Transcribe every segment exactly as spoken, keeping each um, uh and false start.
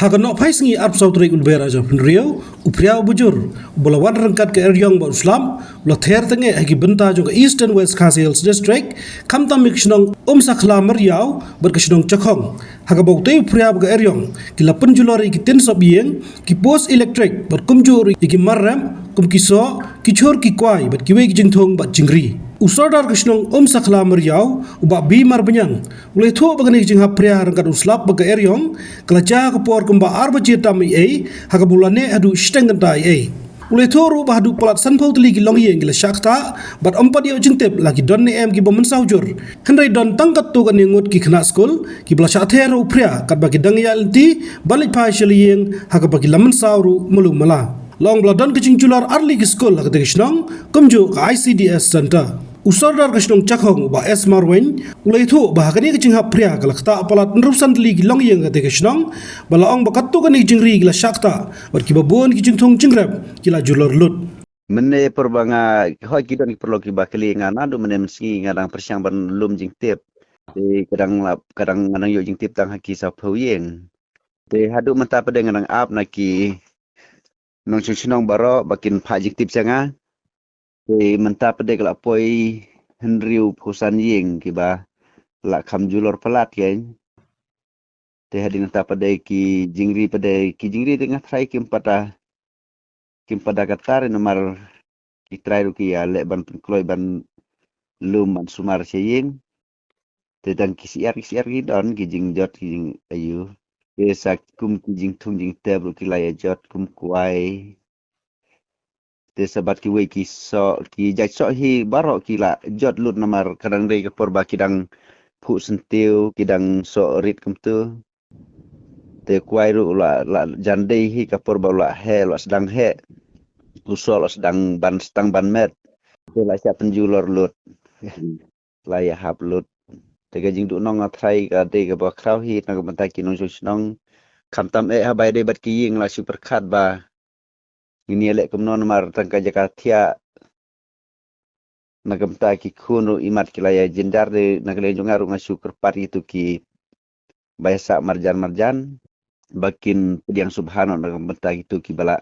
Ha ka nohphai sngi arphew saw tarik u Lber ar hajar arphew hynriew, u Phria u Bujur, uba la wan ryngkat ka eriong bad u slap, u la ther tang eh ha ki bynta jong ka Eastern West Khasi Hills District, khamtam ïa ka shnong Umsakhla Myriaw bad ka shnong Chakhong. Ha kaba utei u Phria bad ka eriong ki la pynjulor ïa ki tin sop ïing, ki post elektrik bad kumjuh ruh ïa ki mar rep kum ki soh, ki chur, ki kwai bad kiwei ki jingthung bad jingri. U Sordar ka shnong Umsakhla Myriaw, u Bah B Marbaniang, u la ïathuh ba kane ka jinghap phria ryngkat u slap bad ka eriong ka la jia ha ka por kumba ar baje tam eiei, ha kaba u la neh haduh shiteng kynta eiei. U la ïathuh ruh ba haduh palat sanphew tylli ki longïing ki la shah ktah bad ym pat ïoh jingtip la ki don ne em kiba mynsaw jur. Hynrei don tang katto katne ngut ki khynnah skul kiba la shah ther ha u Phria katba ki dang ïaid lynti ban leit phai sha la ïing, ha kaba ki la mynsaw ruh malu mala. La ong ba la don ka jingjulor ar tylli ki skul ha katei ka shnong, kumjuh ka I C D S Centre. U Sordar ka shnong Chakhong, u Bah S Marwein, u la ïathuh ba ha kane ka jinghap phria ka la ktah palat hynriewsan tylli ki longïing ha katei ka shnong, bad la ong ba katto katne ki jingri ki la shah ktah bad kiba bun ki jingthung jingrep ki la julor lut. Mynne por ba nga, hooid, ki don ki paralok kiba kylli nga naduh mynne mynsngi, nga dang pyrshang ban lum jingtip. Te ka dang la, ka dang, nga dang ïoh jingtip tang ha ki sawphew ïing. Te haduh mynta pat de nga dang ap na ki nongshong shnong baroh ba kin phah jingtip sha nga. Te mynta pat de ka la poi hynriewphew san ïing kiba la kham julor palat, keiñ. Te hadien nangta pat de ki jingri pat de, ki jingri te nga tharai kim pat da, kim pat da katta re, namar ki trai ruh ki ïaleh ban pynkloi ban lum ban sumar sha ïing. Te tang ki syiar, ki syiar ki don, ki jingjot, ki jing, aïu. Te sa kum ki jingthung jingtep ruh ki la ïa jot kum kwai. Te sa bad kiwei ki soh, ki jait soh hi baroh ki la jot lut, namar ka dang dei ka por ba ki dang phuh syntiew, ki dang soh rit kumtu. Te kwai ruh la, la jan dei hi ka por ba u la heh, u la sdang heh. U soh u la sdang ban, sdang ban met. Te la shah pynjulor lut. La ïahap lut. Te ka jingduhnong nga tharai ka dei kaba khraw hi na ka bynta ki nongshong shnong. Khamtam eh haba ïadei bad ki ïing, la shu pyrkhat ba ngin ïaleh kumno namar tang ka jaka thiah. Na ka bynta ki khun ruh imat ki la ïa jynjar, de na ka liang jong nga ruh nga shu kyrpad ïa kito kiba ïa sah marjan marjan ba kin pdiang sngewbha noh na ka bynta kito kiba la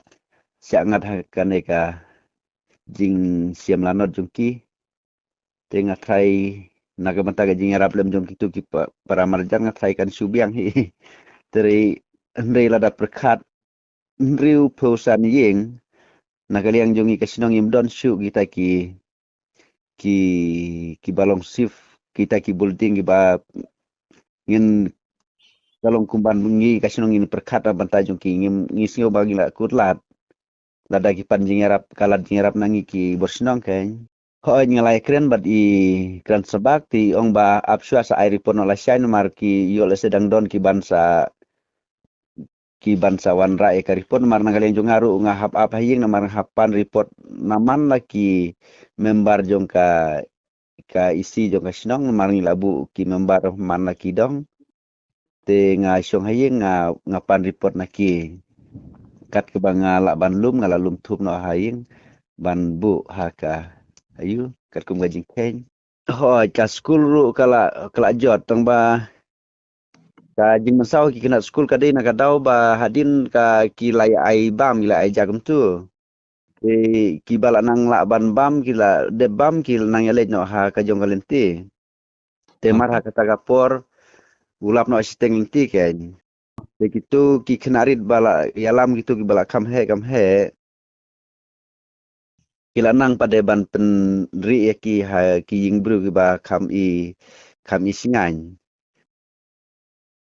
shah ngat ha kane ka jingshem lanot jong ki. Te nga tharai na ka bynta ka jingïarap lem jong kito ki pa-, para marjan, nga tharai kan shu biang hi. Te hynrei lada pyrkhat hynriewphew san ïing, na ka liang jong ngi ka shnong ngim don shuh kita ki, ki, kiba long shift, kita ki building kiba ngin, ka long kumban ngi ka shnong ngin pyrkhat na bynta jong ki, ngim, ngi sngew ba ngi la kut lad. Lada ki pan jingïarap, ka lad jingïarap na ngi ki bor shnong, keiñ. Hooid, nga la ïakren bad i Kren Sabak, te i ong ba ap shuwa sa ai report noh lashai, namar ki ïoh lehse dang don ki ban sa, ki ban sa wanrah ïa ka report, namar na ka liang jong nga ruh nga hap ap ha ïing, namar nga hap pan report na man la ki member jong ka, ka E C jong ka shnong, namar ngi la buh ki member man la ki dong. Te nga shong ha ïing nga, nga pan report na ki. Kat kaba nga lah ban lum, nga la lum thup noh ha ïing ban buh ha ka, aïu, katkum ka jingkheiñ. Hooid, ka skul ruh ka la, ka la jot, tang ba ka jingmynsaw ki khynnah skul ka dei na ka daw ba hadien ka ki la ïa ai bam, ki la ai ja kumtu. Te kiba la nang lah ban bam, ki la dep bam, ki la nang ïaleit noh ha ka jong ka lynti. Te mar ha kata ka por u lap noh shiteng lynti, keiñ. Te kito ki khynnah rit ba la ïalam, kito kiba la kham heh kham heh, ki la nang pat de ban pynrieh ïa ki ha ki ïing briew kiba kham i, kham i shngaiñ.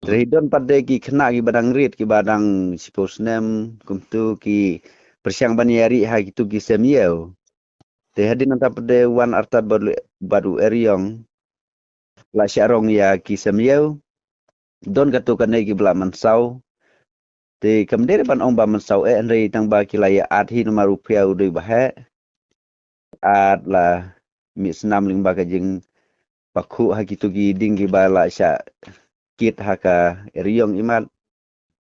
Te don pat de ki khynnah kiba dang rit, kiba dang shiphew snem kumtu, ki pyrshang ban ïa rieh ha kito ki sem ïew. Te hadien nangta pat de wan artat bad u, bad u eriong, la shah rong ïa ki sem ïew. Don katto katne kiba la mynsaw. Te kam dei re ban ong ba mynsaw eh, hynrei tang ba ki la ïa at hi namar u phria u dei ba heh. At la mih snam lyngba ka jingpakhuh ha kito ki dieng kiba la shah kit ha ka eriong imat.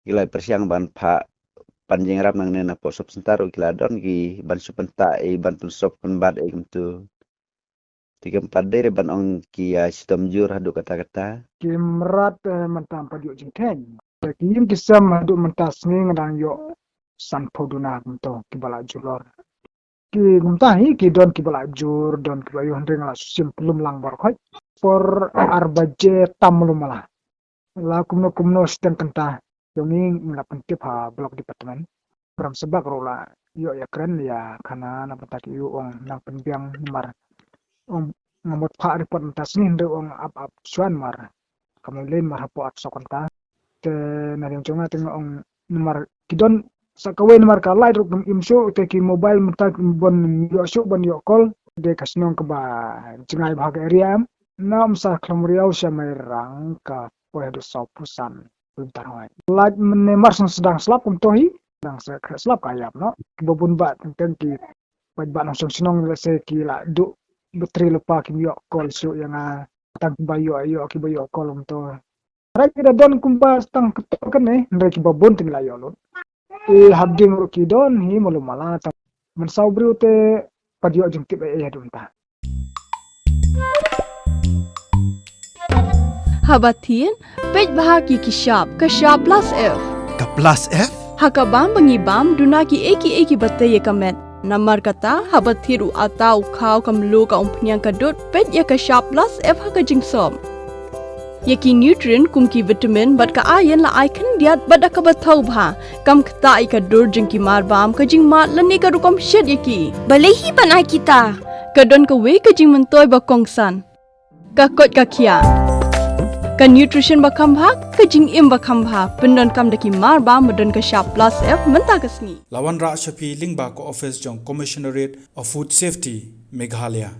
Ki la pyrshang ban phah pan jingïarap nangne na poh sub center, ki la don ki ban shu pyntah ei, ban pynsop pynbat ei kumtu. Te kam pat dei re ban ong ki ïa shitom jur haduh katta katta. Ki mrad, eh, mynta ym pat ïoh jingkheiñ. Ki ïing ki sem haduh mynta sngi nga dang ïoh sanphew duna kumto kiba la julor. Ki kumta hi ki don kiba la jur, don kiba ïoh hynrei nga la shu shim pynlum lang baroh khoit. Por ar baje tam lum la. La kumno kumno shiteng kynta. Jong ngi ngi la pyntip ha block department. Pram sebak ruh la ïoh ïakren ïa khana na bynta ki ïoh ong nang pynbiang namar ong nga mut phah report mynta sngi hynrei ong ap ap shuwa namar kam lei lei namar hapoh arphew saw kynta. Te na liang jong nga te nga ong namar ki don sa kawei namar ka light ruh kim im shuh te ki mobile mynta kim bon ïoh shuh ban ïoh call. Dei ka shnong kaba jngai bha ka area em. Na Umsar Khlem Riaw sha Mairang ka poi haduh sawphew san kilometer hoi. Light mynne mar sdang slap kumto hi. Dang slap ka ïap noh. Kiba bun bah teng teng ki paidbah nongshong shnong lehse ki la duh battery lypa kim ïoh call shuh ïa nga. Tang kiba ïoh ïoh kiba ïoh call kumto. Hynrei ki da don kumba tang kto kane hynrei kiba bun te ngi la ïoh lut. I hapdeng ruh ki don hi malu mala tang. Mynsaw briew te pat ïoh jingtip ei ei haduh mynta. Haba thied, peit bha ki ki shap, ka shap plus F. Ka plus F? Ha ka bam ba ngi bam, duna ki ei ki ei kiba tei ïa ka met. Namar kata, haba thied u ata u khaw ka mluh ka umphniang ka dud, peit ïa ka shap plus F ha ka jingsop. Ïa ki nutrient kum ki vitamin bad ka iron la ai khyndiat bad da kaba thaw bha. Kam ktah ïa ka dur jong ki mar bam, ka jingmad lane ka rukom shet ïa ki. Balei hi ban ai kita? Ka don kawei ka jingmyntoi ba kongsan. Ka koit ka khiah. Ka nutrition ba kham bha, ka jingim ba kham bha. Pyndonkam da ki mar bam ba don ka shap plus F mynta ka sngi. La wanrah sha phi lyngba ka office jong Commissionerate of Food Safety, Meghalaya.